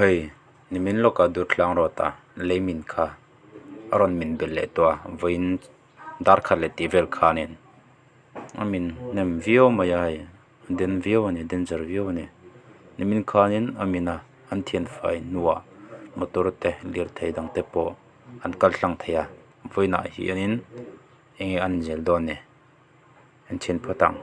hei nimin lawkah Durtlang road ah lei min kha a rawn min belh leh tawh a vawiin dar khat leh tih vel khanin a min hnem viau mai a hei a den viau a ni danger viau a ni nimin khanin a min a an thian fai hnuah motor te lirthei dang te pawh an kal tlang thei a vawiinah hianin enge a an zel dawn ni an chhin phawt ang.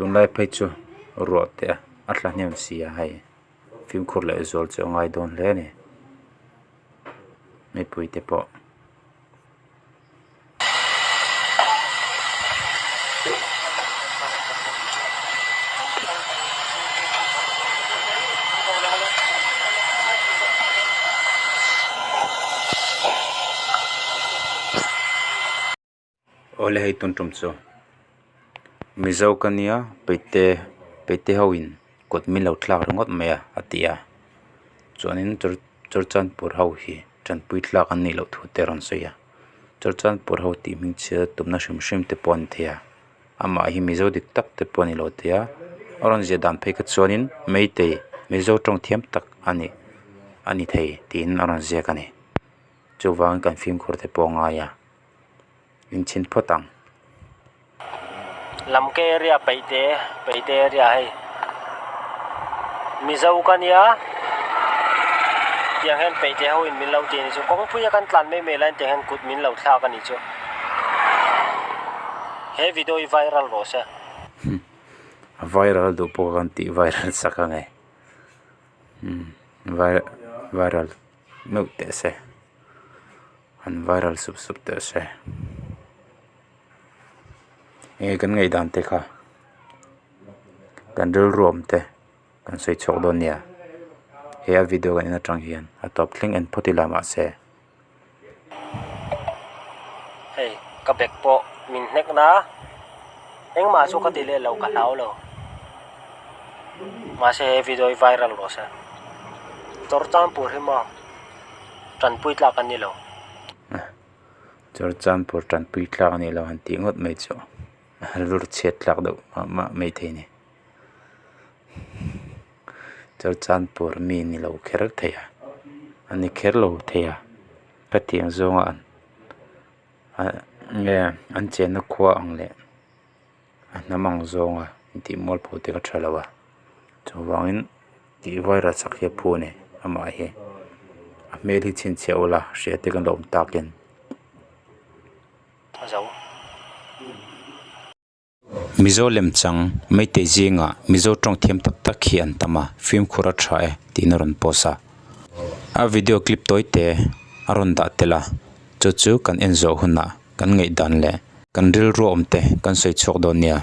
Tunlai phei chu ruah te a tla hnem si a hei fimkhur leh zual chu a ngai dawn hle a ni mipui te pawh. Awle hei tun tum chu Mizo ka nia Paite Paite ho in kut min lo thlak ringawt mai a a ti a chuanin Churchanpur ho hi tanpui tlak an nih loh thu te a rawn sawi a Churchanpur ho tih hming chhia tumna hrim hrim te pawh a ni thei a amah hi Mizo dik tak te pawh a ni lo thei a a rawn ziah dan phei kha chuanin Meitei Mizo tawng thiam tak a ni a ni thei tiin a rawn ziak a ni chuvangin kan fimkhur te pawh a ngai a. Inchhin phawt ang. Lamka area Paihte Paihte area hei Mizo ka nia tiang hian Paihte ho in min lo ti a ni chu kawngpui a kan tlan mai mai laiin tiang hian kut min lo thlak a ni chu he video hi viral rawh se. A viral duh pawh kan tih viral sak ang e viral meuh teh se. An viral sup sup teh se. Enge kan ngaihdan te kha kan rilru awm te kan sawi chhuak dawn nia he a video kan en atang hian a tawp thleng en phawt ila mahse. Hei ka bag pawh min hnek na engmah chu ka ti leh lo ka hlau lo mahse he video hi viral rawh se Chawrchangpur hi maw. Tanpui tlak an ni lo. Chawrchangpur tanpui tlak a ni lo han tih ngawt mai chu rilru chhiat tlak deuh mah mah mai thei a ni. Chawrchangpur mi ni lo kher thei a, a ni kher lo thei a, khatiang zawnga an nge an chenna khua ang leh a hnam ang zawnga intih mualpho te kha tha lo a, chuvangin. Tih viral sak hi a phu a ni amah hi a hmel hi chhinchhiah ula hria te kan lo awm takin. Mizo lemchang Meitei zingah Mizo tawng thiam tak tak hi an tam a, fimkhur a tha e tiin a rawn post a. A video clip tawi te a rawn dah tel a, chu chu kan en zawh hunah kan ngaihdan leh kan rilru awm te kan sawi chhuak dawn nia.